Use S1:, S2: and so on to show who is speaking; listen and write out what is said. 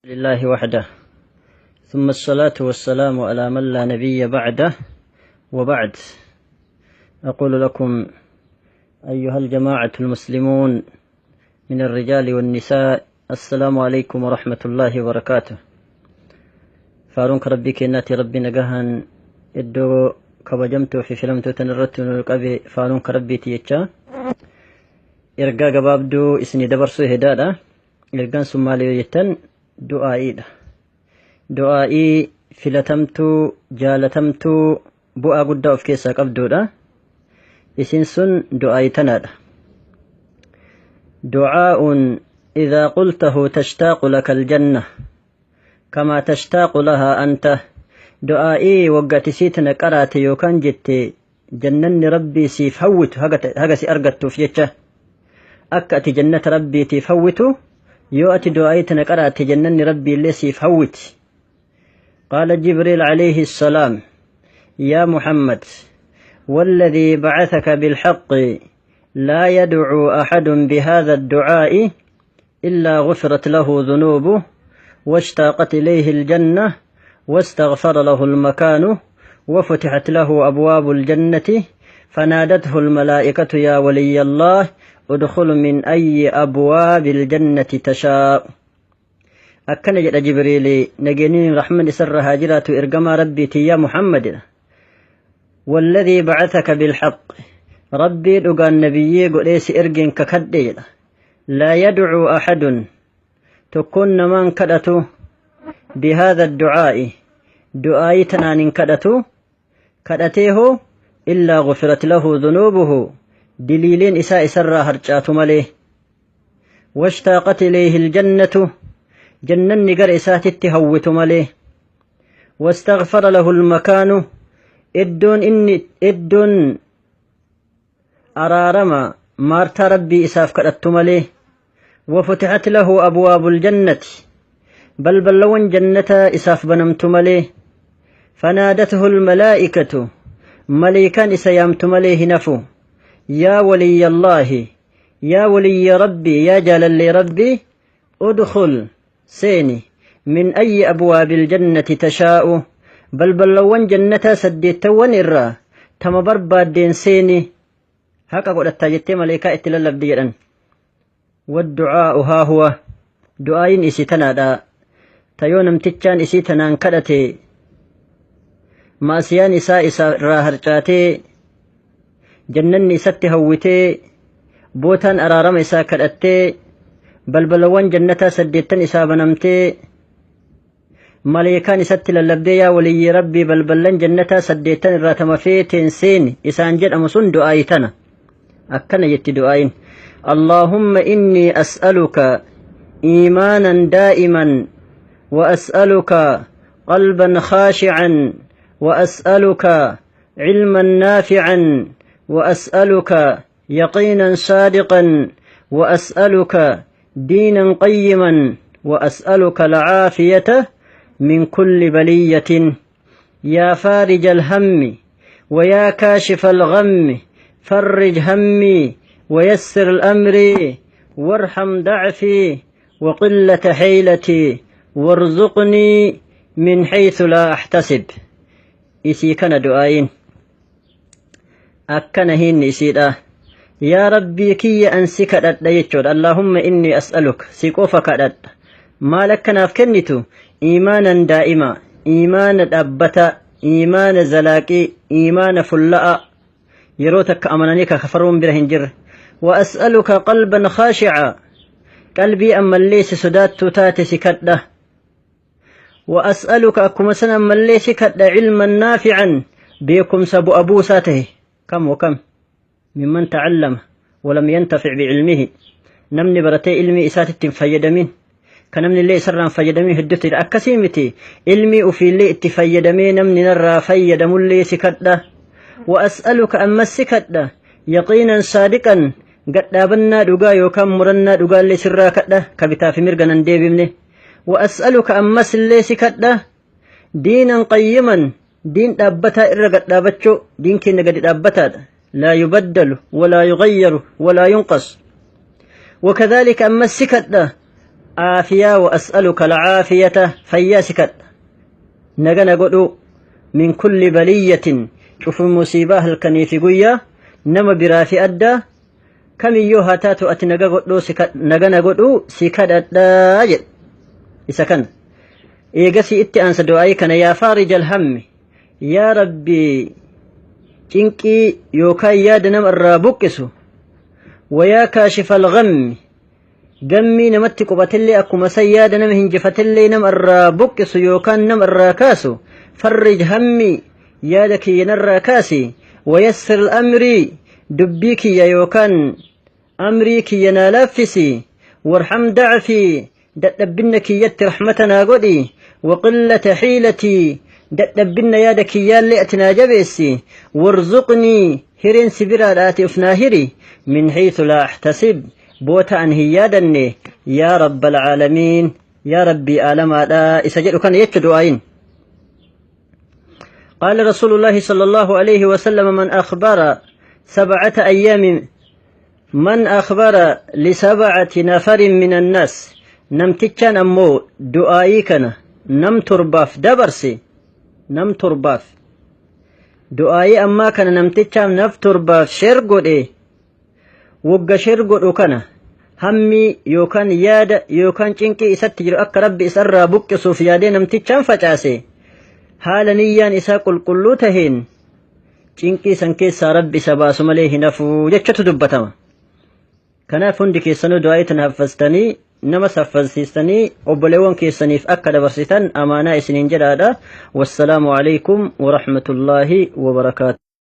S1: لله وحده، ثم الصلاة والسلام على من لا نبي بعده، وبعد. أقول لكم أيها الجماعة المسلمون من الرجال والنساء، السلام عليكم ورحمة الله وبركاته. Faaruun rabbii keenyaati. Rabbi nagahan iddoo kabajamtuu fi filamtuu tanirratti nu qabe, faaruun rabbiiti jecha ergaa gabaabduu isinii dabarsuu hedaadha. Ergaan sun maali yoo jettan, du'aa'iidha. Du'aa'ii filatamtuu, jaalatamtuu, bu'aa guddaa of keessaa qabduudha. Isin sun du'aa'ii tanaadha. دعاء إذا قلته تشتاق لك الجنة كما تشتاق لها أنت. Du'aa'ii waggaati siitana qaraate yookaan jette jannanni rabbii siif hawwitu, haga si argattuuf jecha akka ati jannata rabbiitiif hawwitu, yoo ati du'aa'ii tana qaraate jannanni rabbii illee siif hawwiti. قال جبريل عليه السلام: يا محمد، والذي بعثك بالحق، لا يدعو أحد بهذا الدعاء إلا غفرت له ذنوبه، واشتاقت إليه الجنة، واستغفر له المكان، وفتحت له أبواب الجنة، فنادته الملائكة: يا ولي الله، ادخل من أي أبواب الجنة تشاء. Akkana jedha Jibriili, nageenyiin rahman isarra haa jiraatu, ergamaa rabbiiti: yaa Muhammad, والذي بعثك بالحق, rabbii dhugaan nabiyyee godhee si ergeen kakadhe jedha, لا يدعو أحد, tokkoon namaan kadhatu, بهذا الدعاء, du'aayii tanaan hin kadhatu, kadhateehoo, إلا غفرت له ذنوبه, diliileen isaa isarraa harcaatu malee, واشتاقت إليه الجنة, jannanni gara isaatitti hawwitu malee, واستغفر له المكان, iddoon inni iddoon araarama maartaa rabbii isaaf kadhattu malee, وفتحت له أبواب الجنة, balballawwan jannata isaaf banamtu malee, فنادته الملائكة, maleekaan isa yaamtu malee hin hafu: يا ولي الله, yaa waliyya rabbii, yaa jaalallee rabbii, ادخل, seeni, من أي أبواب الجنة تشاء, balballawwan jannataa saddeettawwan irraa tama barbaaddeen seeni, haqa godhattaa jettee maleekaa itti lallabdi jedhan. والدعاء ها هو, du'aayin isii tanaadha. Tayoo namtichaan isii tanaan kadhate maasiyaan isaa isa irraa harcaatee, jannanni isatti hawwitee, bootaan araarama isaa kadhattee, balbalawwan jannataa saddeettan isaa banamtee, maleekaan isatti lallabdee yaa waliyyii rabbii, balballan jannataa saddeettan irraa tama feeteen seeni isaan jedhamu sun du'aayi tana. Akkana jetti du'aayin: اللهم إني أسألك إيمانا دائما، وأسألك قلبا خاشعا، وأسألك علما نافعا، وأسألك يقينا صادقا، وأسألك دينا قيما، وأسألك العافية من كل بلية. يا فارج الهم ويا كاشف الغم، فرج همي ويسر الأمر، وارحم ضعفي وقلة حيلتي، وارزقني من حيث لا أحتسب. Isii kana du'aayin akkana hin isiidha. Yaa rabbii kiyya, an si kadhadha jechuudha. اللهم إني أسألك, si qofa kadhadha. Maal akkanaaf kennitu? إيمانا دائما, iimaana dhaabbata, iimaana zalaaqii, iimaana fulla'a, yeroo takka amananii ka kafaruun bira hin jirre. وأسألك قلبا خاشعا, qalbii ammallee si sodaattuu taate si kadha. وأسألك, akkuma san ammallee si kadha, علما نافعا, beekumsa bu'a buusaa tahe. كم وكم ممن تعلم ولم ينتفع بعلمه. Namni baratee ilmii isaatitti hin fayyadamin, ka namni illee isarraa hin fayyadamin hedduutu jira. Akkasii miti, ilmii ufiillee itti fayyadamee namni narraa fayyadamullee si kadha. وأسألك, ammas si kadha, يقينا صادقا, gadhaabannaa dhugaa yookaan murannaa dhugaallee sirraa kadha, ka bitaa fi mirga nan deebifne. وأسألك, ammas illee si kadha, دينا قيما, diin dhaabbataa irra gadhaabachuu. Diin keenya gadi dhaabbataadha, لا يبدل ولا يغير ولا ينقص. وكذلك ammas si kadha Aafiyaa wa as'aluka alcaafiyata fayyaa si kadha. Nagana godhuu min kulli baliyyatin cufu musiibaa halkanii fi guyyaa nama biraa fi addaa kamiyyuu haa taatu ati naga godhuu si nagana godhuu si kadhadhaa jedhe. Isa kana. Eegasii itti aansa du'aayii kana yaa faarija alhammi yaa Rabbi cinqii yookaan yaada nama irraa buqqisu wayaa kaashifa alghammi gammii namatti quphatillee akkuma san yaada nama hinjifatillee nama irraa buqqisu yookaan nama irraa kaasu farrij hammii yaada kiyya narraa kaasi wayassir amrii dubbii kiyya yookaan amrii kiyya naa laaffisi warham dacfii dadhabbinna kiyyatti rahmata naa godhi waqillata hiilatii dadhabbinna yaada kiyyaallee ati naa jabeessi warzuqnii hireen si biraadha ati uf naa hiri min haythu laa ahtasib boota an hin yaadanne yaa rabbal caalamiin yaa rabbii aalamaadha isa jedhu kana jechu du'aayin. قال رسول الله صلى الله عليه وسلم من أخبر سبعة أيام من أخبر لسبعة نفر من الناس نمتشان أمو دعائي كان نم ترباف دبرسي نم ترباف دعائي أما كان نمتشان نف ترباف شر قد wogga shir godhu kana hammii yookaan yaada yookaan cinqii isatti jiru akka rabbi isarraa buqqisuuf yaadee namtichaan facaase haala niyyaan isaa qulqulluu taheen cinqii san keessaa rabbi isa baasu malee hin hafuu jechutu dubbatama. Kanaaf hundi keessanuu du'aa'ii tana haffaztanii nama saffazsiistanii obboleewwan keessaniif akka dabarsitan amaanaa isiniin jedhaadha. Wassalaamu alaikum warahmatullaahi wabarakaatu.